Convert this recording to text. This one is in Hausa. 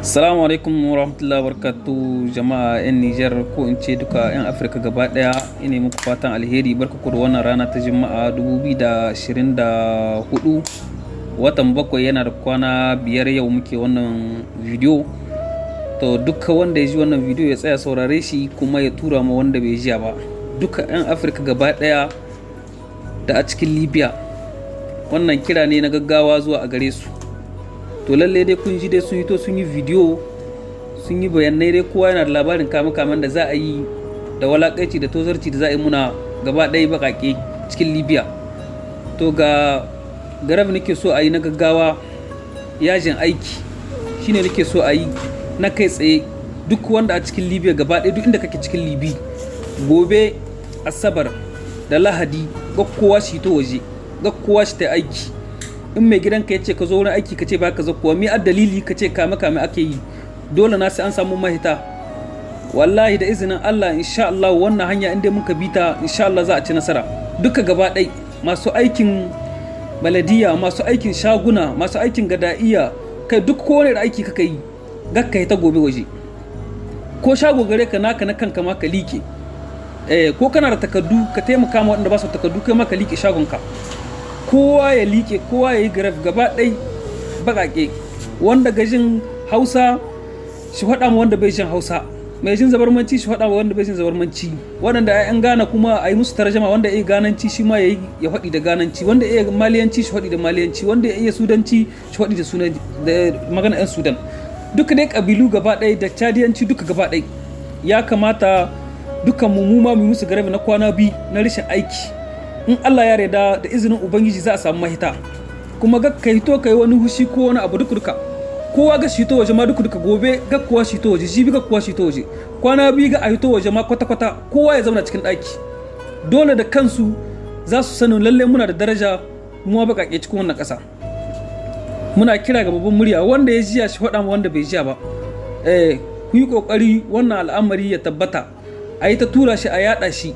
Assalamu alaikum warahmatullahi wabarakatuh, jama'a 'yan Nijar, ko in ce duka 'yan Afirka gaba daya, ina muku fatan alheri. Barka ku da wannan rana ta Juma'a 2024, watan 7 yana da kwana 5 yau muke wannan video. To, duka wanda ya ji wannan video ya tsaya saurare shi, kuma ya tura ma wanda bai jiya ba. Duka 'yan Afirka gaba daya da a cikin Libya, wannan kira ne na gaggawa zuwa a gare su. To, lalle dai kun ji dai sun yi, to sun yi video, sun yi bayanai dai, kowa yana da labarin kame kamen da za a yi da walakaici da tozarci da za a yi muna gaba ɗaya baƙaƙe cikin Libya. To, ga grève nake so a yi na gaggawa, yajin aiki shine nake so a yi na kai tsaye. Duk wanda a cikin Libya gaba ɗaya, duk inda kake cikin Libya, gobe Asabar da Lahadi, ga kowa shi to waje, ga kowa shi ta aiki. In mai gidanka ya ce ka zo wurin aiki, ka ce ba ka zo kuwa, mi dalili? Ka ce kame kame ake yi, dole na sai an samu mahita. Wallahi da izinin Allah, insha Allah, wannan hanya inda muka bi ta, insha Allah za a ci nasara. Duka gaba ɗai, masu aikin baladiya, masu aikin shaguna, masu aikin gada'iya, kai duk kowane da aiki kaka yi, gakka ta gobe waje. Ko shago gare ka naka na kanka ma, ka like. Ko kana da takardu, ka taimaka ma waɗanda ba su takardu, kai ma ka like shagonka. Kowa ya like, kowa ya yi grève gaba ɗai baƙaƙe. Wanda gajin Hausa shi faɗa ma wanda bai jin Hausa, mai jin Zabarmanci shi faɗa ma wanda bai jin Zabarmanci, waɗanda 'yan Gana kuma a yi musu tarjama, wanda ya iya Gananci shi ma ya faɗi da Gananci, wanda ya iya Maliyanci shi faɗi da Maliyanci, wanda ya iya Sudanci shi faɗi da sunan da magana 'yan Sudan. Duka dai ƙabilu gaba ɗaya da Chadiyanci, duka gaba ɗai ya kamata dukan mu mu ma mu musu grève na kwana 2 na rashin aiki. In Allah ya yarda, da izinin Ubangiji za a samu mahita. Kuma ga kai to kai wani hushi ko wani abu, duka duka kowa ga shi to waje ma, duka duka gobe ga kowa shi to waje, jibi ga kowa shi to waje, kwana 2 ga a hito waje ma kwata kwata, kowa ya zauna cikin ɗaki. Dole da kansu za su sanin lalle muna da daraja mu ma baƙaƙe cikin wannan ƙasa. Muna kira ga babban murya, wanda ya jiya shi faɗa ma wanda bai jiya ba. Ku yi ƙoƙari wannan al'amari ya tabbata, a yi ta tura shi, a yaɗa shi.